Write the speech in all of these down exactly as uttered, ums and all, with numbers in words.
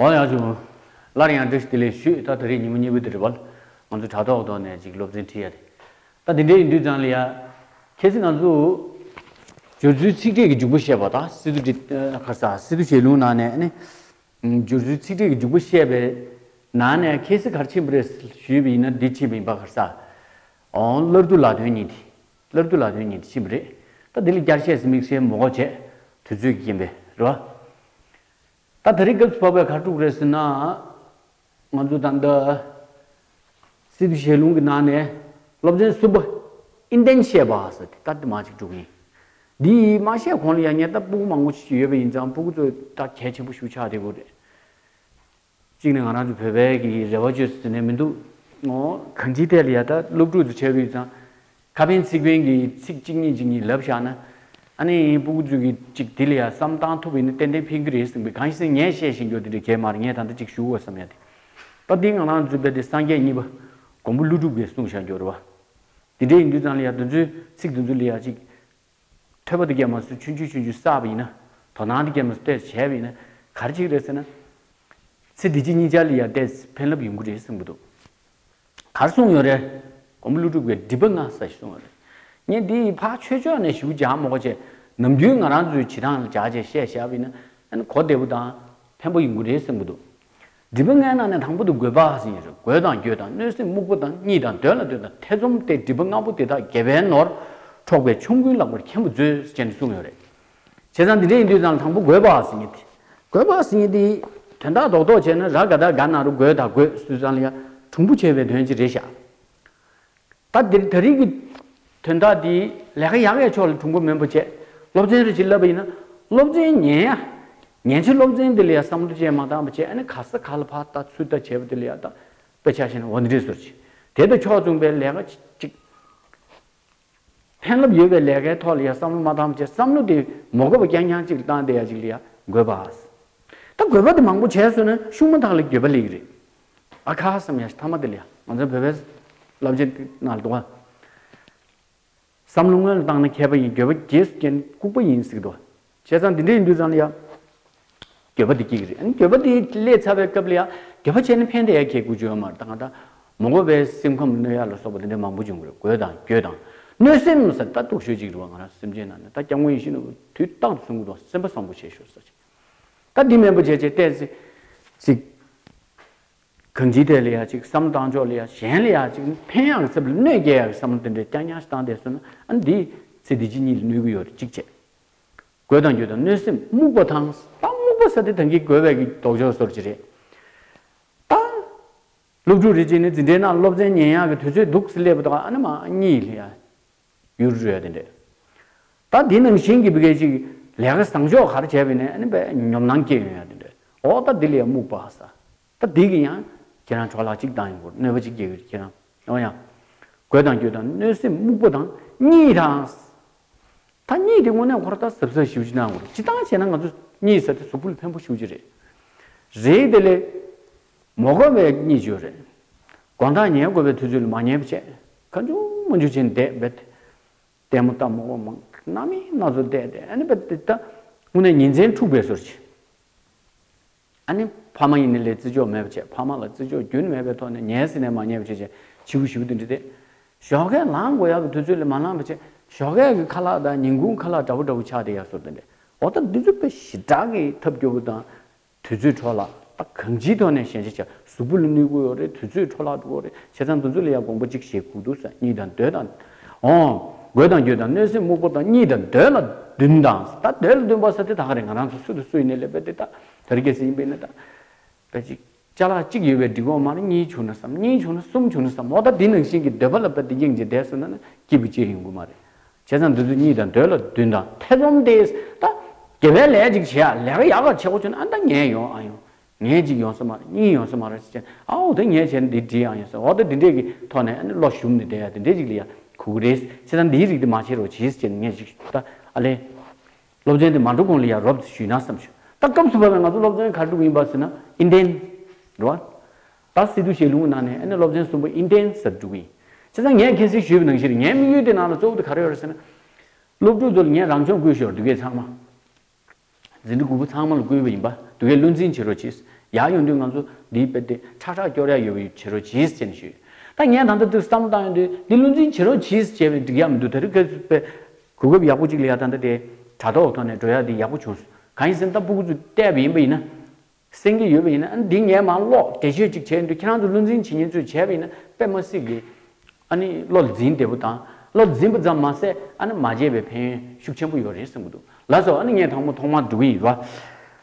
ཨོ་ཡ་ཇུ། སླར་ཡང་བཀྲ་ཤིས་བདེ་ལེགས་ཞུ། ད་ད་རེས་ཉིན་མོ་གཉིས་པ་དེ་རེད་པ། ང་ཚོ་དྲ་ཐོག་ཐོག་ནས་ཅིག་སློབ་ཚན་ཁྲིད་ཡ་དེ། ད་དེ་འདྲ་ཡིན་དུས་ཙང་ལ་ཡ། གལ་སྲིད་ང་ཚོ་སྦྱོར་ཚུལ་ཚིག་ཕྲད་ཀྱི་འཇུག་པ་བཤད་པ་དང་སི་ཏུ་ཏི་ག་ས་སི་ཏུ་ཞལ་ལུང་ནང་ནས་ཨ་ནི། སྦྱོར་ཚུལ་ཚིག་ཕྲད་ཀྱི་འཇུག་པ་བཤད་པའི་ནང་ནས་གལ་སྲིད་ག་རེ་ཕྱིན་པ་རེད་ཞུས་པ་ཡིན་ན་འདི་ཕྱིན་པ་ཡིན་པ་ག་རེ་ཟ། ཨོང་སླར་བསྡུ་ལ་དོན་གཉིས་དེ། སླར་བསྡུ་ལ་དོན་གཉིས་དེ་ཕྱིན་པ་རེད། ད་འདི་ལ་བསྐྱར་བཤད་ཟེར་དམིགས་བསལ་མ་དགོས་བྱས། དུས་ཚོད་ཀྱི་རྐྱེན་པས་རེད་བ། ད་ད་རེས་སྐབས་སུ་བབས་པའི་ག་རེ་དྲུག་རེད་ཟེར་ན། ང་ཚོ་ད་ལྟ་སི་ཏུ་ཞལ་ལུང་གི་ནང་ནས་སློབ་ཚན་གསུམ་པ་ཨིན་ཏན་བཤད་པ་ཟེར་དེ་ད་དེ་མ་ཅིག་དྲུག་ཡིན། འདི་མ་བཤད་གོང་ལ་ཡང་ངས་ད་སྤུ་གུ་མང་པོ་ཞིག་ཡོད་པ་ཡིན་ཙང་སྤུ་གུ་ཚོ་ད་གལ་ཆེན་པོ་ཞིག་ཆགས་བསྡད་ཡོད་རེད། གཅིག་ནས་ང་རང་ཚོ་བོད་པའི་གི་རེ་བ་བཅོལ་ཟེར་ནས་མི་འདུག་ཨོ་གང་ཅིའི་ཐད་ལ་ཡ་ད་སློབ་ཕྲུག་ཚོ་བྱས་པ་ཡིན་ཙང་། ཁ་ཕན་ཚིག་ཕན་གྱི་ཚིག་གཅིག་གཉིས་གཅིག་གཉིས་ལབ་བཞག་ན། ཨ་ནི་སྤུ་གུ་ཚོས་ཀྱི་གཅིག་དེ་ལ་ཡ་བསམ་བཏང་ཐུབ་པ་ཡིན་ན་ཏན་ཏན་ཕན་གྱི་རེད་བསམ་པའི། གང་ཞིག་ངས་བཤད་བཞིན་རྒྱུ་དེ་འདྲ་གས་མ་རེད། ངས་ད་ལྟ་གཅིག་ཞུ་དགོས་བསམ་ཡ་དེ། ད་འདི་ང་རང་ཚོའི་དཔེ་དེ་སངས་རྒྱས་གཉིས་པ་མགོན་པོ་ཀླུ་སྒྲུབ་ཀྱིས་གསུངས་བཞག་རྒྱུ་རེད་བ། དེ་འདྲ་ཡིན་དུས་ཙང་ལ་ཡ་དེ་ཚོའི་ཚིག་དེ་ཚོ་ལ་ཡ་གཅིག་ཐོས་པ་དེ་གས་མ་སུ་ཆུང་ཆུང་ཆུང་ཆུང་བསགས་པ་ཡིན་ན། དོ་སྣང་དེ་གས་མ་སུ་ཏོག་ཙམ་བྱས་པ་ཡིན་ན། ག་རེ་ཅིག་རེད་ཟེར་ན། ཚེ་འདི་ཕྱི་གཉིས་ཆར་ལ་ཡ་ཏོག་ཙམ་ཕན་རླབས་ཡོང་གི་རེད་བསམ་གྱི་འདུག་ག་རེ་གསུངས་ཡོད་རེད། མགོན་པོ་ཀླུ་སྒྲུབ་ཀྱིས་སྒྲིབ་པ་ལྔ་ཟེར་ཞིག་གསུངས་ཡོད་རེད། ངས་འདི་ཕར་ཆོས་ཕྱོགས་ནས་ཞིབ་སྦྱང་མ་དགོས་བྱས། ནམ་རྒྱུན་ང་རང་ཚོའི་བྱེད་སྟངས་ལ་སྦྱར་བྱས་བཤད་བཞག་པ་ཡིན་ན། ཨ་ནི་གོ་བདེ་པོ་དང་ཕན་པོ་ཡོང་གི་རེད་བསམ་གྱི་འདུག་སྒྲིབ་པ་ལྔའི་ནང་ནས་དང་པོ་དེ་རྒོད་པ་ཟེར་ཡོད་རེད། རྒོད་དང་འགྱོད་དང་གནོད་སེམས་སྨུག་པ་དང་། གཉིད་དང་འདོད་ལ་འདོད་དང་ཐེ་ཚོམ་སྟེ། སྒྲིབ་པ་ལྔ་པོ་དེ་དག་དགེ་བའི་ནོར། འཕྲོག་པའི་ཆོམ་རྐུན་ལག་པར་མཁན་པོ་མཛོད། ཟེར་ནས་གསུངས་ཡོད་རེད། བྱས་ཙང་འདི་འདྲ་ཡིན་དུས་ཙང་དང་པོ་རྒོད་པ་ཟེར་མཁན་དེ། རྒོད་པ་ཟེར་མཁན་དེ། དོན་དག་རྡོག་རྡོག་བྱས་ན་ར་ག་ད་ག་ན་རུ་རྒོད་དང་རྒོད་ཟེར་དུས་ཙང་ལ་ཡ་གྲུང་པོ་བྱས་པའི་དོན་ཅིག་རེད་ཤག་ད་འདིར་ད་རེས་ཀྱི་དོན་དག་འདི་ལས་ཀ་ཡག་ཡག་ཕྱོགས་ལ་གྲུང་པོ་མིན་པ་བྱས། སློབ་ཚན་རེ་ཅིག་བསླབ་པ་ཡིན་ན། སློབ་ཚན་ཉན་ཡ། ཉན་ཆེ་སློབ་ཚན་འདི་ལ་ཡ་བསམ་བློ་བཅས་མ་བཏང་བ་བྱས། ཨ་ནི་ག་ས་ག་ལ་ཕར་ལྟ་ཚུར་ལྟ་བྱས་པ་འདི་ལ་ཡ་ད་དཔེ་ཆ་བཞག་ན་འོ་འདི་འདྲས་ཟེར་ཅིག་དེ་དང་ཕྱོགས་མཚུངས་པའི་ལས་ཀ་ཅིག་ཅིག་ཕན་རླབས་ཡོད་པའི་ལས་ཀའི་ཐོག་ལ་ཡ་བསམ་བློ་མ་བཏང་བ་བྱས། བསམ་བློ་དེ་མ་དགོས་པ་རྐྱང་རྐྱང་ཅིག་ལ་བཏང་བསྡད་ཡ་ཅིག་ལ་ཡ་རྒོད་པ། ད་རྒོད་པ་དེ་མང་པོ་བྱས་སོང་ན་ཤུགས་མ་ཐག་ལ་འགྱོད་པ་སླེབས་ཀྱི་རེད། ཨ་ཁ་བསམ་ཡ་ཞིག་ཐ་མ་དེ་ལ་ཡ་ང་ཚོ་བོད་པའི་བསླབ་བྱ་ནང་ལ་འདུག་བ། བསམ་བློ་སྔོན་ལ་བཏང་ན་མཁས་པ་ཡིན། འགྱོད་པ་རྗེས་སུ་བསྐྱེད་ན་ལྐུགས་པ་ཡིན་ཟེར་གྱི་འདུག་བ། བྱས་ཙང་འདི་འདྲ་ཡིན་དུས་ཙང་ལ་ཡ། འགྱོད་པ་འདི་སྐྱེ་གི་རེད། ཨ་ནི་འགྱོད་པ་འདི་སླེབས་ཚར་བའི་སྐབས་ལ་ཡ། འགྱོད་པ་བྱས་ན་ཕན་བདེ་ཡ་གལ་དགོས་ཀྱི་ཡོད་མ་རེད། ད་ང་ད་མ་དགོས་པའི་སེམས་ཁམས་གནོད་ཡ་ལ་སོགས་པ་འདི་འདྲ་མང་པོ་བྱུང་གི་རེད། རྒོད་དང་འགྱོད་དང་། གནོད་སེམས་ཟེར་ད་སྡུག་ཤོས་ཅིག་རེད་བ། ང་རང་སེམས་ཅན་ནང་ནས་ད་སྐྱབས་མགོན་ཡིད་བཞིན་ནོར་བུས་དུས་རྟག་ཏུ་གསུང་གི་འདུག་སེམས་པ་བཟང་པོ་བྱེད་ཤོག་ཟེར་ཅིག་ད་འདི་མིན་པ་བྱས་བྱས་ཏོག་ཙམ་ཅིག་གང་ཅིའི་ཐད་ལ་ཡ་ཅིག་བསམ་བློ་བཏང་ཕྱོགས་ལ་ཡ་གཞན་ལ་ཡ་ཅིག་ཕན་ཡག་གི་ཚབ་ལ་གནོད་སྐྱེལ་ཡག་གི་བསམ་བློ་དེ་འདྲ་རྐྱང་རྐྱང་ཞིག་བཏང་བསྡད་སོང་ན། ཨ་ནི་འདི་ཚེ་འདི་ཕྱི་གཉིས་ལ་གནོད་ཀྱི་ཡོད་རེད། གཅིག་བྱས། རྒོད་དང་འགྱོད་དང་གནོད་སེམས་སྨུག་པ་དང་། ད་སྨུག་པ་ཟེར་དེ་ད་གིན་རྒོད་པའི་གི་ལྡོག་ཕྱོགས་བཟོ་འདྲ་ཅིག་རེད། ད་སློབ་ཕྲུག་རེ་ཅིག་ནི་འཛིན་གྲྭའི་ནང་སློབ་ཚན་ཉན་ཡག་གི་དུས་ཚོད་འདུག་སེ་སླེབས་པ་དང་། ཨ་ནི་མར་གཉིད་ལ་ཡ་ཡུར་འགྲོ་ཡ་དེ་འདྲས། ད་དེ་ནང་བཞིན་གྱི་བི་གའི་ཅིག་ལས་ཀ་བཟང་ཕྱོགས་ག་རེ་བྱས་པ་ཡིན་ནའི་ཨ་ནི་དཔེ་ཉོབ་སྣང་སྐྱེ་ཡོང་ཡ་དེ་འདྲས། འོ་ད་འདི་ལ་ཡ་སྨུག་པ་ཟེར། ད་འདི་གི་ཡང་ཁྱེད་རང་འཕྲོ་བརླག་ཅིག་བཏང་ཡོང་གི་རེད། གནོད་པ་ཅིག་སྐྱེལ་གྱི་རེད་ཁྱེད་རང་། འོ་ཡ། རྒོད་དང་འགྱོད་དང་གནོད་སེམས་སྨུག་པོ་དང་། གཉིད་དང་། ད་གཉིད་དེ་དངོས་གནས་ཁོ་རང་ད་གཟབ་གཟབ་ཞེ་པོ་ཅིག་གནང་དགོས་རེད། སྤྱིར་བཏང་བྱས་ན་ང་ཚོ་གཉིད་ཟེར་དེ་གཟུགས་པོ་ལ་ཕན་པོ་ཞེ་པོ་ཅིག་རེད། རེད་དེ་ལས། མ་དགོས་པའི་གཉིད་ཅིག་ཡོད་རེད། དགོང་དག་ཉལ་དགོས་པའི་དུས་ཚོད་ལ་མ་ཉལ་བ་བྱས། གང་བྱུང་མང་བྱུང་བྱས་ནས་བསྡད་པས། ལྟད་མོ་ལྟ་མ་དགོས་མང་སྣ་མིན་སྣ་ཚོགས་བསྡད་དེ། ཨ་ནི་དཔེ་དེ་ད་དངོས་གནས་ཉིན་མཚན་འཁྲུག་པའི་བཟོ་འདྲ་ཅིག་ཨ་ནི་ཕ་མ་ཡིན་ནའི་ལས་བརྩི་འཇོག་མེད་པ་བྱས། ཕ་མ་ལ་བརྩི་འཇོག་རྒྱུན་མེད་པའི་ཐོག་ནས་ཉལ་ཟེར་ནས་མ་ཉལ་བ་བྱས་བྱས་བྱིའུ་བྱིའུ་དེ་འདྲ་དེ། ཞོགས་ཀས་ལངས་དགོས་ཡག་གི་དུས་ཚོད་ལ་མ་ལངས་པ་བྱས། ཞོགས་ཀས་ཀྱི་ཁ་ལག་དང་ཉིན་གུང་ཁ་ལག་འདྲ་པོ་འདྲ་པོ་ཆགས་བསྡད་ཡག་བཟོ་འདྲ་དེ་འདྲ། འོ་ད་འདི་ཚོ་དཔེ་ཞེ་དྲག་གི་ཐབས་སྐྱོ་པོ་དང་། དུས་ཚོད་འཕྲོ་བརླག་ད་གང་ཅིའི་ཐོག་ནས་ཞན་ཆ་ཆགས། གཟུགས་པོ་ལ་གནོད་ཀྱི་ཡོད་རེད། དུས་ཚོད་འཕྲོ་བརླག་འགྲོ་གི་ཡོད་རེད། བྱས་ཙང་འདི་ཚོ་ལ་ཡང་དགོངས་པ་གཅིག་བཞེས་དགོས་འདུག་ཟེར། གཉིད་དང་འདོད་དང་། འོང་། རྒོད་དང་འགྱོད་དང་གནོད་སེམས་སྨུག་པོ་དང་། གཉིད་དང་འདོད་ལ་འདུན་དང་། ད་འདོད་ལ་འདུན་པ་ཟེར་དེ་ད་ག་རེད། ང་རང་ཚོ་སུ་དང་སུ་ཡིན་ནའི་ལས་པས་དེ་ད་དེ་རིང་ཁ་སང་ཡིན་པས་ན་ད། ད་ཅིག་ཅ་ལག་གཅིག་ཡོད་པའི་འགྲིག་གོ་མ་རེད། གཉིས་བྱུང་ན་བསམ། གཉིས་བྱུང་ན་གསུམ་བྱུང་ན་བསམ། འོ་ད་འདི་ནང་བཞིན་གྱི་འདོད་པ་ལ་དཔེ་དེ་སྙིང་རྗེ་བསྡད་སོང་ན་ནི་སྐྱིད་པོ་ཅིག་ཡོང་གི་མ་རེད། བྱས་ཙང་འདི་ཚོ་གཉིད་དང་འདོད་ལ་འདུན་དང་ཐེ་ཚོམ་སྟེ། ད་དགེ་བའི་ལས་ཅིག་བྱེད་ཡ། ལས་ཀ་ཡག་ག་བྱེད་དགོས་བྱུང་ན། ཨ་ད་ངས་ཡོང་ཨ་ཡོང་། ངས་ཅིག་ཡོང་ས་མ་རེད། གཉིས་ཡོང་ས་མ་རེད་ཟེར་བྱས། ཨའོ་ད་ངས་བྱས་ན་འདི་འགྲིག་ཨ་ཡོང་ས། འོ་ད་འདི་འདྲས་ཀྱི་ཐོག་ནས་ཨ་ནི་བློ་ཞུམ་ནས་བསྡད་ཡ་དེ་འདྲས་ཅིག་ལ་ཡ་གོ་གི་རེད། བྱས་ཙང་འདིའི་རིགས་དེ་མ་བྱེད་རོགས་གྱིས་ཟེར་བྱས་ནས་ངས་ཅིག་ད་ཨ་ལས། སློབ་ཚན་དེ་མ་འགྲོ་གོང་ལ་ཡ་རོབ་ཙམ་ཞུས་ན་བསམ་བྱུང་། ད་སྐབས་སུ་བབས་པའི་ང་ཚོ་སློབ་ཚན་ག་རེ་འགྲོ་གི་ཡིན་པ་ཟེར་ན་ཨིན་ཏན་རེད་བ། ད་སི་ཏུ་ཞལ་ལུང་ནང་ནས་ཨ་ནི་སློབ་ཚན་གསུམ་པ་ཨིན་ཏན་ཟེར་འགྲོ་གི་ཡིན། བྱས་ཙང་ངས་ཁ་སང་ཞུས་པ་ནང་བཞིན་ངའི་དམིགས་ཡུལ་དེ་ནང་ལ་གཙོ་བོ་དེ་ག་རེ་ཡོད་རེད་ཟེར་ན། སློབ་ཕྲུག་ཚོ་ལ་ངས་རང་སྦྱོང་བསྐུལ་ཞོར་འདི་གས་ཚང་མ། འཛིན་གྲྭ་དགུ་པ་ཚང་མ་ལ་བསྐུལ་བ་ཡིན་པ། འདི་གས་བློ་འཛིན་བྱེད་རོགས་གྱིས། ཡར་ཡོང་དུས་ང་ཚོ་འདིའི་དཔེ་དེ་ཁྲག་ཁྲག་སྐྱོར་ཡ་ཡོད་པ་བྱེད་རོགས་གྱིས་ཟེར་ནས་ཞུས། ད་ངས་ད་ལྟ་དུས་བསམ་བློ་བཏང་ཡོང་དུས་འདི་བློ་འཛིན་བྱེད་རོགས་གྱིས་བྱས་པའི་འགྲིག་ཡ་མི་འདུག་ད་རེས་ཁ་པའི་གོ་སྐབས་ཡག་པོ་ཅིག་ལ་ཡ་ད་ལྟ་དེ་དྲ་ཐོག་ཐོག་ནས་འགྲོ་ཡ་དེ་ཡག་པོ་བྱུང་སོང་། གང་ཡིན་ཟེར་ན་ད་སྤུ་གུ་ཚོས་བལྟས་པ་ཡིན་པ་ཡིན་ན། གསན་གྱི་ཡོད་པ་ཡིན་ན་ཨ་ནི་འདི་ངས་མར་ཀློག་འགྲེལ་བཤད་ཅིག་བྱས་ཡོང་དུས་ཁྱེད་རང་ཚོ་བློ་འཛིན་བྱེད་མཁན་ཚོས་བྱས་པ་ཡིན་ན་དཔེ་མ་སྲིད་ཀྱི་ཨ་ནི་བློ་འཛིན་བདེ་པོ་དང་བློ་འཛིན་པ་ཙམ་མ་ཟད་ཨ་ནི་མ་བརྗེད་པའི་ཕན་ཡོན་ཤུགས་ཆེན་པོ་ཡོད་རེད་བསམ་གྱི་འདུག་ལགས་སོ། ཨ་ནི་ངས་དང་པོ་ཐོག་མར་འགྲོ་གི་ཡིན་ར།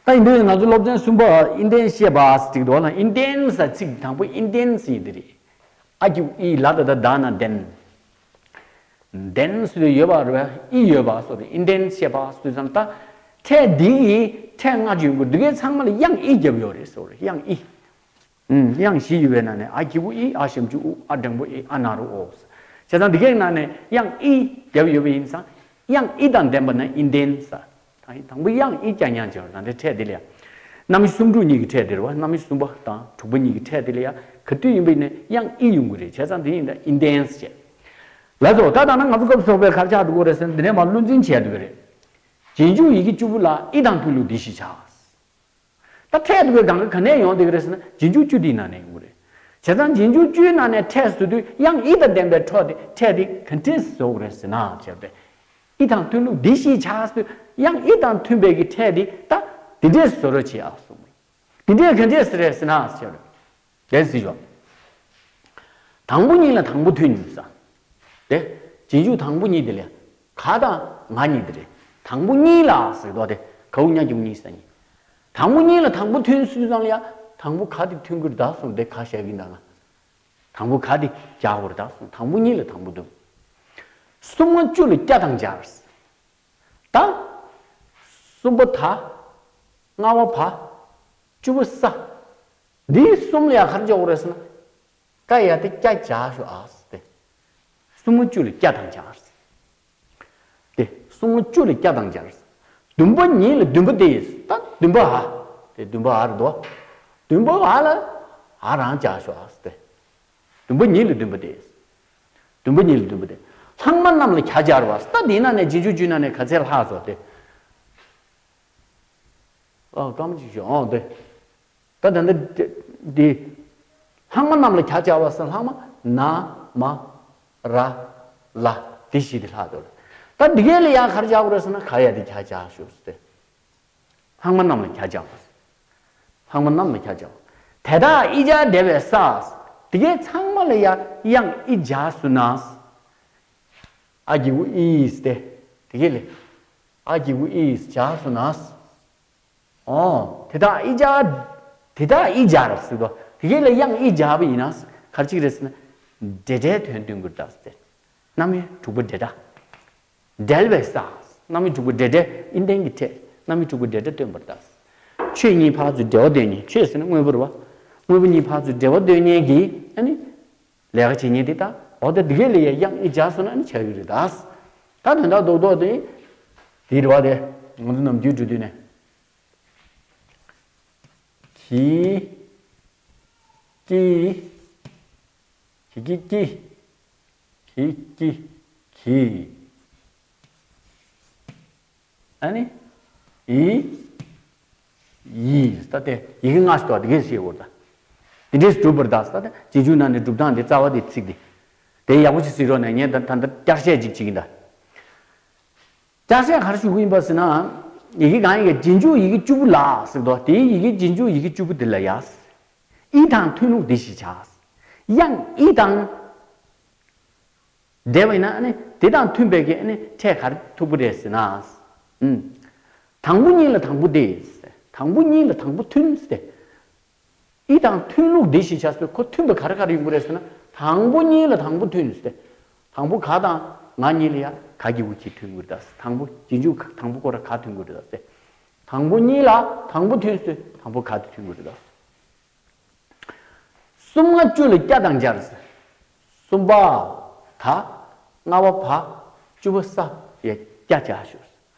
ད་ཡིན་དུས་ང་ཚོ་སློབ་ཚན་གསུམ་པ་ཨིན་ཏན་བཤད་པ་ཟེར་གྱི་འདུག་ལ། ཨིན་ཏན་ཟེར་ཚིག་དང་པོ་ཨིན་ཏན་ཟེར་ཡིན་དེ་རེད། ཨ་གི་ཨི་ལ་ད་ད་ད་ན་ཏན། ཏན་ཟེར་དུས་ཡོད་པ་རེད་པ། ཨི་ཡོད་པ་སོགས་དེ་ཨིན་ཏན་བཤད་པ་ཟེར་དུས་ཙམ་ད། ཕྲད་འདི་ཡི་ཕྲད་ལྔ་ཅིག་ཡོང་གི་འདུག་གས། ཚང་མ་ལ་དབྱངས་ཨི་བརྒྱབ་ཡོད་རེད་ཟེར་བ་རེད། དབྱངས་ཨི། ཨུམ། དབྱངས་བཞི་ཡོད་པའི་ནང་ནས་ཨ་གི་གུ་ཨི། ཨ་ཞབས་ཀྱུ་ཨུ། ཨ་འགྲེང་བུ་ཨེ། ཨ་ན་རོ་ཨོ། བྱས་ཙང་འདི་གའི་ནང་ནས་དབྱངས་ཨི་བརྒྱབ་ཡོད་པ་ཡིན་ཙང་དབྱངས་ཨི་དང་ལྡན་པ་ན་ཨིན་ཏན་ཟེར། ད་ཡིན་དང་པོ་དབྱངས་ཨི་རྐྱང་རྐྱང་བརྗོད་ན་དེ་ཕྲད་འདི་ལ་ཡ། རྣམ་དབྱེ་སུམ་ཅུ་གཉིས་ཀྱི་ཕྲད་འདི་རེད་པ། རྣམ་དབྱེ་གསུམ་པ་དང་དྲུག་པ་གཉིས་ཀྱི་ཕྲད་འདི་ལ་ཡ་ག་དུས་ཡིན་པ་ཡིན་ན་དབྱངས་ཨི་ཡོང་གི་རེད། བྱས་ཙང་འདི་ཡིན་ད་ཨིན་ཏན་ཟེར། ལགས་སོ། ད་ད་ན་ང་ཚོ་སྐབས་སུ་བབས་པའི་ག་རེ་ཆགས་འགྲོ་གི་རེད་ཟེར་ན་འདི་ནས་མར་བློ་འཛིན་བྱས་འདུག་གི་རེད། རྗེས་འཇུག་ཡི་གེ་བཅུ་པོ་ལ་ཨི་དང་མཐུན་ལུགས་འདི་ཞེས་བྱ། ད་ཕྲད་འདུག་པའི་སྒང་ག་ག་ནས་ཡོང་བསྡད་ཀྱི་རེད་ཟེར་ན་རྗེས་འཇུག་བཅུ་འདིའི་ནང་ནས་ཡོང་གི་རེད། བྱས་ཙང་རྗེས་འཇུག་བཅུའི་ནང་ནས་ཕྲད་ཟེར་དུས་དབྱངས་ཨི་དང་ལྡན་པའི་ཕྲད་དེ་ཕྲད་དེ་ག་འདྲས་བཟོ་དགོས་རེད་ཟེར་ན་བྱས་པས། ཨི་དང་མཐུན་ལུགས་འདི་ཞེས་བྱ་ཟེར་དུས་དབྱངས་ཨི་དང་མཐུན་པའི་གི་ཕྲད་དེ་ད་འདི་འདྲས་བཟོ་རོགས་བྱེད་ཨ་གསུངས། འདི་འདྲས་ག་འདྲས་ཟེར་རེད་ཟེར་ན་བྱས་པས། དེ་སྲིད་ཞོག་དང་པོ་གཉིས་ལ་དང་པོ་མཐུན་ཟེར། དེ། རྗེས་འཇུག་དང་པོ་གཉིས་དེ་ལ་ག་དང་ང་གཉིས་དེ་རེད། དང་པོ་གཉིས་ལ་ཟེར་དོ་དེ་ག་འུ་ཉ་གི་འུ་གཉིས་ཟེར་གཉིས། དང་པོ་གཉིས་ལ་དང་པོ་མཐུན་སུས་ཙང་ལ་ཡ་དང་པོ་ག་དེ་མཐུན་གྱི་རེད་ད་གསུངས། དེ་ག་བཤད་ཀྱི་འདུག་ན། དང་པོ་ག་དེ་རྒྱག་དགོས་རེད་ད་གསུངས། དང་པོ་གཉིས་ལ་དང་པོ་མཐུན། གསུམ་ལྔ་བཅུ་ལ་ཀྱ་དང་སྦྱར། ད། གསུམ་པ་ད། ལྔ་པ་བ། བཅུ་པ་ས། འདི་གསུམ་ལ་ཡ་ག་རེ་འཇོག་དགོས་རེད་ཟེར་ན། ཀ་ཡ་དེ་ཀྱ་བྱ་ཞོ་ཨ་སི་སྟེ། གསུམ་བཅུ་ལ་ཀྱ་དང་སྦྱར། དེ་གསུམ་བཅུ་ལ་ཀྱ་དང་སྦྱར། བདུན་པ་ཉིད་ལ་བདུན་པ་སྟེ། ད་བདུན་པ་ཨ། དེ་བདུན་པ་ཨ་རེད་དོ། བདུན་པ་ཨ་ལ་ཨ་རང་སྦྱར་ཞོ་ཨ་སི་སྟེ། བདུན་པ་ཉིད་ལ་བདུན་པ་སྟེ། བདུན་པ་ཉིད་ལ་བདུན་པ་སྟེ། ལྷག་མ་རྣམས་ལ་ག་སྦྱར་བ། ད་དེའི་ནང་ནས་རྗེས་འཇུག་བཅུའི་ནང་ནས་ག་ཚད་ལྷག་སོ་སྟེ། ཨ་སྐར་མ་གཅིག་ཞོ་ཨོ་སྟེ། ད་ད་འདི་འདི། ལྷག་མ་རྣམས་ལ་ག་སྦྱར་བ་ཟེར་ན་ལྷག་མ་ན་མ་ར་ལ་འདི་བཞི་དེ་ལྷག་འདུག་ད་འདི་གའི་ལ་ཡང་ག་རེ་སྦྱར་དགོས་རེད་ཟེར་ན་ག་ཡ་དེ་ག་སྦྱར་ཞུ་སྟེ། ལྷག་མ་རྣམས་ལ་ག་སྦྱར་བ། ལྷག་མ་རྣམས་ལ་ག་སྦྱར་བ། དེ་དག་ཨི་སྦྱར་འབྲེལ་བའི་ས། འདི་གའི་ཚང་མ་ལ་ཡང་དབྱངས་ཨི་སྦྱར་སོང་ན། ཨ་གི་གུ་ཨི་སྟེ། འདི་གའི་ལ་ཨ་གི་གུ་ཨི་སྦྱར་སོང་ན། ཨོ། དེ་དག་ཨི་སྦྱར། དེ་དག་ཨི་སྦྱར་ཟེར་དོ། དེ་གའི་ལ་དབྱངས་ཨི་སྦྱར་བ་ཡིན་ན། ག་རེ་ཅིག་རེད་ཟེར་ན། འབྲེལ་སྒྲའི་དོན་སྟོན་གྱི་རེད་ཟེར། རྣམ་དབྱེ་དྲུག་པ་འབྲེལ་སྒྲ། འབྲེལ་བའི་ས། རྣམ་དབྱེ་དྲུག་པ་འབྲེལ་སྒྲ་ཨིན་ཏན་གྱི་ཕྲད། རྣམ་དབྱེ་དྲུག་པ་འབྲེལ་སྒྲ་སྟོན་པར་གདའ། ཆོས་གཉིས་ཕར་ཚུར་འབྲེལ་བ་སྟོན་མཁན། ཆོས་ཟེར་ན་དངོས་པོ་རེད་བ། དངོས་པོ་གཉིས་ཕར་ཚུར་འབྲེལ་བ་སྟོན་མཁན་གྱི་ཨ་ནི། ལས་ཀ་བྱེད་མཁན་དེ་ད་འོ་ད་འདི་གའི་ལ་ཡ་དབྱངས་ཨི་སྦྱར་སོང་ན་ཨ་ནི་ཆགས་ཀྱི་རེད་ད། ད་དོན་དག་རྡོག་རྡོག་དེ། དེ་རེད་བ་དེ། ང་ཚོ་ནམ་རྒྱུན་འབྲི་དུས་ནས། གི། ཀི། གི་གི་ཀི། གི་ཀི་གི། ཨ་ནི། ཨི། ཡི། ད་དེ་ཡི་གེ་ལྔ་ཞིག་འདུག་དེ་གས་ཤེས་དགོས་ད། དེ་འདྲས་སྒྲུབ་པར་གདའ། ད་དེ་རྗེས་འཇུག་ནང་ནས་སྒྲུབ་སྟངས་དེ་རྩ་བ་དེ་ཚིག་དེ། དེ་ཡག་པོ་ཞིག་གཟིགས་རོགས་གནང་། ངས་ད་ད་ལྟ་བསྐྱར་བཤད་ཅིག་བྱེད་ཀྱིན་གདའ། བསྐྱར་བཤད་ག་རེ་ཞུ་གི་ཡིན་པ་ཟེར་ན། ཡི་གེ་གང་ཡི་གེ་རྗེས་འཇུག་ཡི་གེ་བཅུ་པོ་ལ་ཟེར་འདུག་དེའི་ཡི་གེ་རྗེས་འཇུག་ཡི་གེ་བཅུ་པོ་འདི་ལ་ཡ། ཨི་དང་མཐུན་ལུགས་འདི་ཞེས་བྱ། དབྱངས་ཨི་དང་། འབྲེལ་བ་ཡིན་ན་ཨ་ནི་དེ་དང་མཐུན་པའི་གི་ཨ་ནི་ཕྲད་ག་རེ་ཐུག་པ་རེད་ཟེར་ན། ཨུམ། དང་པོ་གཉིས་ལ་དང་པོ་སྟེ། དང་པོ་གཉིས་ལ་དང་པོ་མཐུན་ཟེར་ཏེ། ཨི་དང་མཐུན་ལུགས་འདི་ཞེས་བྱ་ཟེར་ཁོ་མཐུན་པ་ག་རེ་ག་རེ་ཡོང་གི་རེད་ཟེར་ན། དང་པོ་གཉིས་ལ་དང་པོ་མཐུན་ཟེར་ཏེ། དང་པོ་ག་དང་ང་གཉིས་ལ་ཡ་ག་གི་གུ་གི་མཐུན་གྱི་རེད་ད། དང་པོ་རྗེས་འཇུག་དང་པོ་ཁོ་ར་ག་མཐུན་གྱི་རེད་ད་ཟེར། དང་པོ་གཉིས་ལ་དང་པོ་མཐུན་ཟེར་དང་པོ་ག་དེ་མཐུན་གྱི་རེད་ད། གསུམ་ལྔ་བཅུ་ལ་ཀྱ་དང་སྦྱར། གསུམ་པ་ད། ལྔ་པ་བ། བཅུ་པ་ས། ཡ་ཀྱ་བྱ་ཞུ།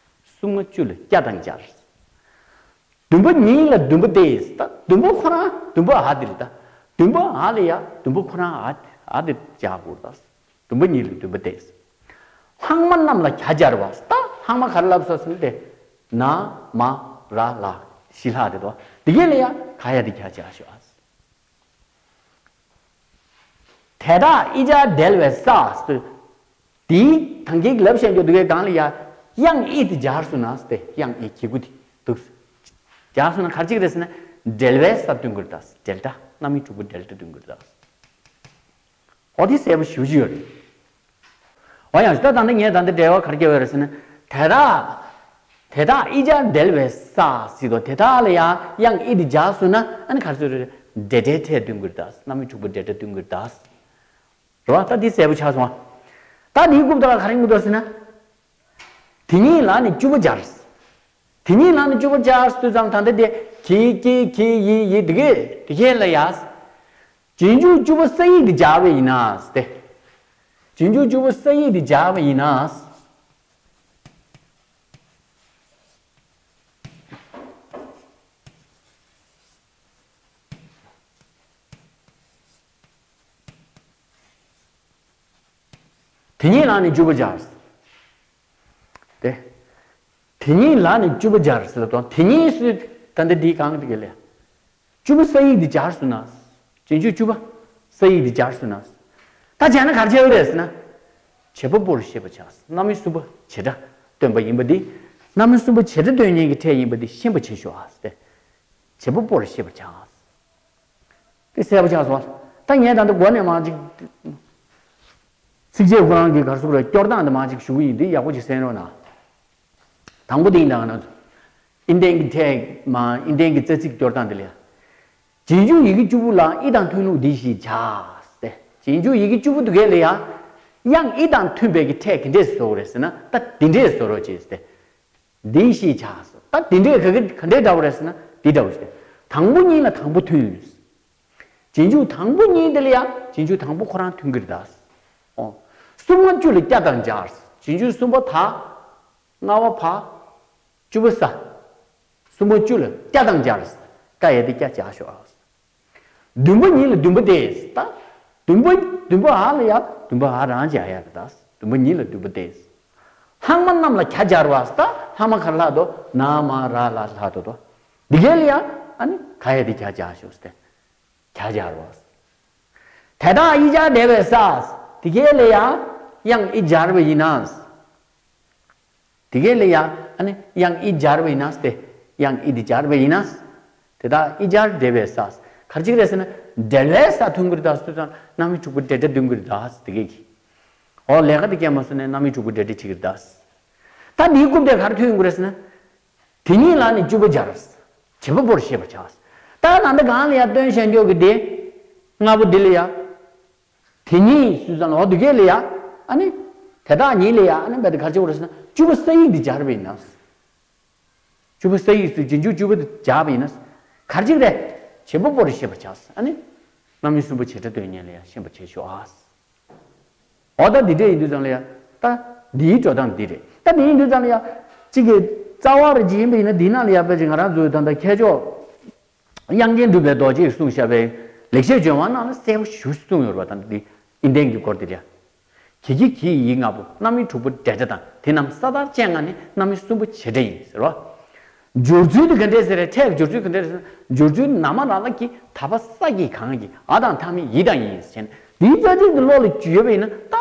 གསུམ་ལྔ་བཅུ་ལ་ཀྱ་དང་སྦྱར། བདུན་པ་ཉིད་ལ་བདུན་པ་སྟེ། ད་བདུན་པ་ཁོ་རང་བདུན་པ་འ་དེ་རེད་ད། བདུན་པ་འ་ལ་ཡ་བདུན་པ་ཁོ་རང་འ་འ་དེ་སྦྱར་དགོས་རེད་ད། བདུན་པ་ཉིད་ལ་བདུན་པ་སྟེ། ལྷག་མ་རྣམས་ལ་གྱ་སྦྱར་བ། ད་ལྷག་མ་ག་རེ་ལབ་སོང་ཟེར་ན་དེ། ན་མ་ར་ལ་ཞི་ལྷག་དེ་དོ། དེ་གས་ལ་ཡ་ག་ཡ་དེ་ཁྱ་ཆ་ཤོག་ཨ། དེ་དག་ཨི་ཅར་འབྲེལ་བའི་ས་སུ། དེའི་ཐང་གིག་ལབ་བཤད་རྒྱུ་དེ་གའི་སྒང་ལ་ཡ་དབྱངས་ཨི་དེ་སྦྱར་སོང་ན་སྟེ་དབྱངས་ཨི་གི་གུ་དེ་འདུག་སྦྱར་སོང་ན་ག་རེ་ཅིག་རེད་ཟེར་ན་འབྲེལ་བའི་ས་སྟོན་གྱི་རེད་ད། འབྲེལ་སྒྲ་རྣམ་དབྱེ་དྲུག་པོ་འབྲེལ་སྒྲ་སྟོན་གྱི་རེད་ད། འོ་དེ་གསལ་པོ་ཞེ་པོ་ཅིག་ཡོད་རེད། འོ་ཡང་ད་ད་ནི་ངས་ད་འདི་འབྲེལ་བ་ག་རེ་བརྒྱབ་ཡོད་རེད་ཟེར་ན། དེ་དག་དེ་དག་ཨི་ཅར་འབྲེལ་བའི་ས་ཟེར་དོ། དེ་དག་ལ་ཡང་དབྱངས་ཨི་དེ་སྦྱར་སོང་ན་ཨ་ནི་ག་རེ་ཟེར་རེད། འབྲེལ་སྒྲའི་ཕྲད་སྟོན་གྱི་རེད་ད། རྣམ་དབྱེ་དྲུག་པོ་འབྲེལ་སྒྲ་སྟོན་གྱི་རེད་ད། རེད་བ། ད་འདི་གསལ་པོ་ཆགས་སོང་བ། ད་འདིའི་རྐུབ་ད་ལ་ག་རེ་ཡོང་གི་འདུག་ཟེར་ན། དེ་ཉིད་ལ་ནི་བཅུ་པོ་སྦྱར། དེ་ཉིད་ལ་ནི་བཅུ་པོ་སྦྱར་དུས་ཙམ་ད་ལྟ་དེ་གི་གི་གི་ཡི་ཡི་དེ་གས་དེ་གས་ལ་ཡ། རྗེས་འཇུག་བཅུ་པོ་ས་ཡིག་དེ་སྦྱར་བ་ཡིན་ན་སྟེ། རྗེས་འཇུག་བཅུ་པོ་ས་ཡིག་དེ་སྦྱར་བ་ཡིན་ན། དེ་ཉིད་ལ་ནི་བཅུ་པོ་སྦྱར། དེ། དེ་ཉིད་ལ་ནི་བཅུ་པོ་སྦྱར་ཟེར་ལ་དང་དེ་ཉིད་སུ་ད་ལྟ་འདིའི་གང་གི་དེ་གས་ལས། བཅུ་པོ་ས་ཡིག་འདི་སྦྱར་སོང་ན། རྗེས་འཇུག་བཅུ་པོ་ས་ཡིག་འདི་སྦྱར་སོང་ན། ད་སྦྱར་ན་ག་རེ་བྱེད་རེད་ཟེར་ན། བྱེད་པ་པོ་རུ་ཤེས་པར་བྱ། རྣམ་དབྱེ་གསུམ་པོ་བྱེད་སྒྲ་སྟོན་པ་ཡིན་པ་འདི། རྣམ་དབྱེ་གསུམ་པོ་བྱེད་སྒྲ་སྟོན་མཁན་གྱི་ཕྲད་ཡིན་པ་འདི་ཤེས་པར་བྱེད་ཤོག་ཨ་ཟེར་ཏེ། བྱེད་པ་པོ་རུ་ཤེས་པར་བྱ། དེ་གསལ་པོ་ཆགས་སོང་། ད་ངས་ད་ལྟ་འགོ་ནས་མར་ཅིག་ཚིགས་བཅད་ཁོ་རང་གི་ག་རེ་ཟེར་དགོས་རེད། སྐྱོར་སྟངས་དེ་མར་ཅིག་ཞུ་གི་ཡིན། འདི་ཡག་པོ་ཅིག་གསན་རོགས་གནང་། དང་པོ་དེ་ཡིན་ད་ག་ན། ཨི་ལྡན་གྱི་ཕྲད་མ་ཨི་ལྡན་གྱི་རྩ་ཚིག་སྐྱོར་སྟངས་དེ་ལ། རྗེས་འཇུག་ཡི་གེ་བཅུ་པོ་ལ་ཨི་དང་མཐུན་ལུགས་འདི་ཞེས་བྱ། རྗེས་འཇུག་ཡི་གེ་བཅུ་པོ་དེ་གས་ལ་ཡ། དབྱངས་ཨི་དང་མཐུན་པའི་གི་ཕྲད་ག་འདྲས་བཟོ་དགོས་རེད་ཟེར་ན། ད་འདི་འདྲས་བཟོ་རོགས་བྱེད་ཟེར་ཏེ། འདི་ཞེས་བྱ་སོ། ད་འདི་འདྲས་ག་གི་ག་འདྲས་འདྲ་བོ་རེད་ཟེར་ན་འདི་འདྲ་བོ་ཞིག་དང་པོ་གཉིས་ལ་དང་པོ་མཐུན། རྗེས་འཇུག་དང་པོ་གཉིས་དེ་ལ་ཡང་རྗེས་འཇུག་དང་པོ་ཁོ་རང་མཐུན་གྱི་རེད་ད། ཨོ། གསུམ་པ་བཅུ་ལ་སྐྱ་དང་སྦྱར། རྗེས་འཇུག་གསུམ་པ་ད། ལྔ་པ་བ། བཅུ་པ་ས། གསུམ་པ་བཅུ་ལ་སྐྱ་དང་སྦྱར། ཀ་ཡ་དེ་སྐྱ་སྦྱར་ཤོག་ཨ། བདུན་པ་གཉིས་ལ་བདུན་པ་སྟེ། ད། བདུན་པ་བདུན་པ་འ་ལ་ཡ་བདུན་པ་འ་རང་སྦྱར་ཡ་རེད་ད། བདུན་པ་གཉིས་ལ་བདུན་པ་སྟེ། ལྷག་མ་རྣམས་ལ་ག་སྦྱར་བ། ད་ལྷག་མ་ག་རེ་ལྷག་འདུག་ན་མ་ར་ལ་ལྷག་འདུག་དོ། འདི་གས་ལ་ཡ་ཨ་ནི་ག་ཡ་དེ་ག་སྦྱར་ཤོག་སྟེ། ག་སྦྱར་བ། དེ་དག་ཨི་ཅར་འབྲེལ་བའི་ས། འདི་གས་ལ་ཡ་དབྱངས་ཨི་སྦྱར་བ་ཡིན་ན། དེ་གས་ལ་ཡ་ཨ་ནི་དབྱངས་ཨི་སྦྱར་བ་ཡིན་ན་སྟེ། དབྱངས་ཨི་དེ་སྦྱར་བ་ཡིན་ན། དེ་དག་ཨི་ཅར་འབྲེལ་བའི་ས། ག་རེ་ཅིག་རེད་ཟེར་ན། འབྲེལ་བའི་ས་མཐུན་གྱི་རེད་ད་ཟེར་དུས་ཙམ་རྣམ་དབྱེ་དྲུག་པོ་འབྲེལ་སྒྲ་སྟོན་གྱི་རེད་ད་དེ་གས་ཀྱི། འོ་ལས་ཀ་དེ་སྐྱེལ་མ་སོང་ནས་རྣམ་དབྱེ་དྲུག་པོ་འབྲེལ་སྒྲ་བྱེད་ཀྱི་རེད་ད། ད་འདིའི་རྐུབ་དེ་ག་རེ་མཐུན་ཡོང་གི་རེད་ཟེར་ན། དེ་ཉིད་ལ་ནི་བཅུ་པོ་སྦྱར། བྱེད་པ་པོར་ཤེས་པར་བྱ། ད་ད་ལྟ་གང་ལ་ཡ་སྟོན་བྱ་འཇོག་གི་དེ། ལྔ་པོ་འདི་ལ་ཡ། དེ་ཉིད་སུས་ཙམ་ལ་འོ་དེ་གས་ལ་ཡ། ཨ་ནི། དེ་དག་ཉིད་ལ་ཡ་ཨ་ནི་བས་དེ་ག་རེ་བྱེད་དགོས་རེད་ཟེར་ན་བཅུ་པོ་ས་ཡིག་འདི་སྦྱར་བ་ཡིན་ན། བཅུ་པོ་ས་ཡིག་སུ་རྗེས་འཇུག་བཅུ་པོ་འདི་སྦྱར་བ་ཡིན་ན། ག་རེ་བྱེད་རེད། བྱེད་པ་པོར་ཤེས་པར་བྱ། ཨ་ནི། རྣམ་དབྱེ་གསུམ་པོ་བྱེད་སྒྲ་སྟོན་མཁན་ལ་ཡ་ཤེས་པར་བྱེད་ཤོག་ཨ། འོ་ད་འདི་འདྲ་ཡིན་དུས་ཙམ་ལ་ཡ། ད་འདིའི་འགྲོ་སྟངས་འདི་རེད། ད་འདི་ཡིན་དུས་ཙམ་ལ་ཡ། གཅིག་གི་རྩ་བ་རེ་ཅིག་ཡིན་པ་ཡིན་ན་འདི་ནང་ལ་ཡ་ཕལ་ཆེར་ང་རང་ཚོའི་ད་ལྟ་མཁས་མཆོག་དབྱངས་ཅན་གྲུབ་པའི་རྡོ་རྗེས་གསུངས་བཞག་པའི་ལེགས་བཤད་ལྗོན་དབང་ནང་ལ་གསལ་པོ་ཞེ་པོ་གསུངས་ཡོད་རེད་པ། ད་འདི་ཨི་ལྡན་གྱི་སྐོར་འདི་རེད། གི་གི་གི་ཡི་ལྔ་པོ་རྣམ་དབྱེ་དྲུག་པོ་འབྲེལ་སྒྲ་དང་དེ་རྣམས་ས་མཐར་དཔྱད་ངང་ནས་རྣམ་དབྱེ་གསུམ་པོ་བྱེད་སྒྲ་ཡིན་ཟེར་བ། སྦྱོར་ཚུལ་དེ་ག་འདྲས་ཟེར་རེད། ཕྲད་ཀྱི་སྦྱོར་ཚུལ་ག་འདྲས་ཟེར་ན། སྦྱོར་ཚུལ་ན་མ་ར་ལ་གི་ད་བ་ས་གི་གང་གི་འ་དང་མཐའ་མི་ཡི་དང་ཡིན་ཟེར་ནས་དེའི་རྩ་ཚིག་དེ་བློ་ལ་འཇུས་ཡོད་པ་ཡིན་ན་ད།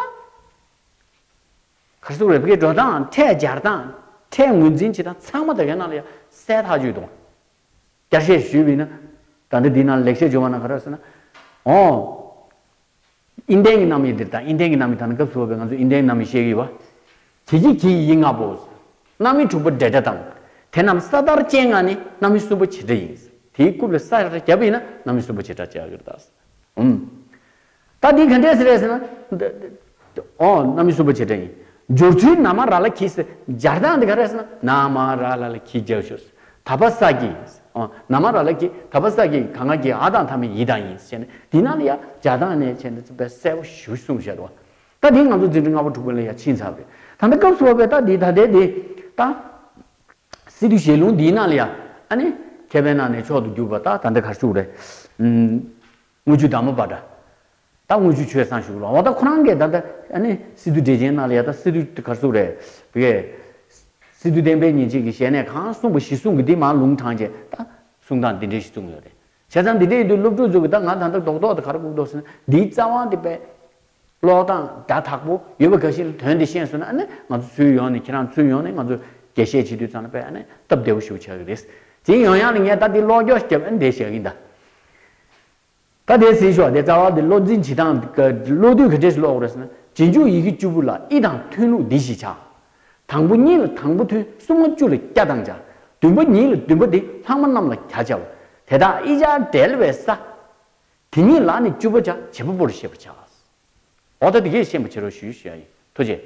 ག་རེ་ཟེར་དགོས་རེད། བོད་སྐད་འགྲོ་སྟངས་ཕྲད་སྦྱར་སྟངས་ཕྲད་ངོས་འཛིན་བྱེད་སྟངས་ཚང་མ་དེ་གའི་ནང་ལ་ཡ་གསལ་ཐག་ཆོད་འདུག་བསྐྱར་བཤད་ཞུས་པ་ཡིན་ན། ད་ལྟ་འདི་ནང་ལེགས་བཤད་ལྗོན་དབང་ནང་ག་རེ་ཟེར་ན། འོ། ཨི་ལྡན་གྱི་རྣམ་དབྱེ་འདིར་དང་ཨི་ལྡན་གྱི་རྣམ་དབྱེ་དང་སྐབས་སུ་བབ་པའི་ང་ཚོ་ཨི་ལྡན་གྱི་རྣམ་དབྱེ་བཤད་ཀྱི་ཡོད་པ། གི་གི་གི་ཡི་ལྔ་པོ། རྣམ་དབྱེ་དྲུག་པོ་འབྲེལ་སྒྲ་དང་། དེ་རྣམས་ས་མཐར་དཔྱད་ངང་ནས་རྣམ་དབྱེ་གསུམ་པོ་བྱེད་སྒྲ་ཡིན། དེའི་རྐུབ་ལ་ས་ར་བརྒྱབ་པ་ཡིན་ན་རྣམ་དབྱེ་གསུམ་པོ་བྱེད་སྒྲ་བྱ་གི་རེད་ད། ཨུམ། ད་འདི་ག་འདྲས་ཟེར་རེད་ཟེར་ན། འདི་འདི་འོ་རྣམ་དབྱེ་གསུམ་པོ་བྱེད་སྒྲ་ཡིན། སྦྱོར་ཚུལ་ན་མ་ར་ལ་གི་ཟེར་སྦྱར་སྟངས་འདི་ག་རེ་ཟེར་ན། ན་མ་ར་ལ་ལ་གི་སྦྱར་ཞོག་ད་བ་ས་གི། ཨོ། ན་མ་ར་ལ་གི་ད་བ་ས་གི་ག་ང་གི་འ་དང་མཐའ་མི་ཡི་དང་ཡིན་ཟེར་ནས་འདི་ནང་ལ་ཡ་སྦྱར་སྟངས་ནས་བྱས་ནས་དཔེ་གསལ་པོ་ཞེ་པོ་གསུངས་བཞག་འདུག་ད་འདི་ང་ཚོ་འཛིན་གྲྭ་ལྔ་པ་དྲུག་པ་ལ་ཡ་ཕྱིན་ཚར་བ་རེད། ད་ལྟ་སྐབས་སུ་བབ་པའི་ད་འདི་ད་ལྟའི་འདི་ད། སི་ཏུ་ཞལ་ལུང་འདིའི་ནང་ལ་ཡ། ཨ་ནི། མཁས་པའི་ནང་ནས་མཆོག་ཏུ་གྱུར་པ་ད་ད་འདི་གར་ཞུགས་རེད། ཨུམ། དངུལ་ཆུ་དྷརྨ་པ་ཏྲ། ད་དངུལ་ཆུ་ཆོས་བཟང་ཞུགས་ལ་འོ་ད་ཁོ་རང་གིས་ད་ལྟ་ཨ་ནི་སི་ཏུ་འགྲེལ་ཆེན་ནང་ལ་ཡ་ད་སི་ཏུ་གར་ཞུགས་རེད། བི་གས། སི་ཏུ་བསྟན་པའི་ཉིན་བྱེད་ཀྱི་ཞལ་ནས་གང་གསུངས་པ་གཞི་བཟུང་གི་འདི་མར་ལུང་དྲངས་རྗེས་ད། གསུང་སྟངས་འདི་འདྲ་ཞིག་གསུངས་ཡོད་རེད། བྱས་ཙང་འདི་འདྲ་ཡིན་དུས་སློབ་ཕྲུག་ཚོ་གི་ད་ང་ད་ལྟ་རྡོག་རྡོག་དེ་ག་རེ་སྒུག་འདུག་ཟེར་ན། འདིའི་རྩ་བ་འདི་དཔེ་ཀློག་སྟངས་སྒྲ་དག་པོ་ཡོད་པ་འགའ་ཞིག་ལ་དོན་དེ་ཤེས་སོང་ན། ཨ་ནི་ང་ཚོ་ཚུར་ཡོང་ནས་ཁྱེད་རང་ཚུར་ཡོང་ནས་ང་ཚོ་རྒྱས་བཤད་བྱེད་དུས་ཙམ་ལ་དཔེ་ཨ་ནི་སྟབས་བདེ་པོ་ཞིག་ཆགས་ཀྱི་རེད། དེ་ཡོང་ཡག་ལ་ངས་ད་འདི་ཀློག་སྐྱོར་བརྒྱབ། ཨ་ནི་དེ་བཤད་ཀྱི་ཡིན་ད། ད་དེ་གཟིགས་ཤོག་དེ་རྩ་བ་དེ་བློ་འཛིན་བྱེད་སྟངས་ཀ་ཀློག་དུས་ག་འདྲས་ཀློག་དགོས་རེད་ཟེར་ན། རྗེས་འཇུག་ཡི་གེ་བཅུ་པོ་ལ་ཨི་དང་མཐུན་ལུགས་འདི་ཞེས་བྱ། དང་པོ་གཉིས་ལ་དང་པོ་མཐུན། གསུམ་པ་བཅུ་ལ་སྐྱ་དང་སྦྱར། བདུན་པ་ཉིད་ལ་བདུན་པ་འདི་ལྷག་མ་རྣམས་ལ་ག་བྱ་བ། དེ་དག་ཨི་སྦྱར་འབྲེལ་བའི་ས། དེ་ཉིད་ལ་ནི་བཅུ་པ་བྱ། བྱེད་པ་པོར་ཤེས་པར་བྱ། འོ་ད་དེ་གས་ཤེས་པ་བྱེད་རོགས་ཞུ་ཞུ་ཡ་ཡིན། ཐུགས་རྗེ།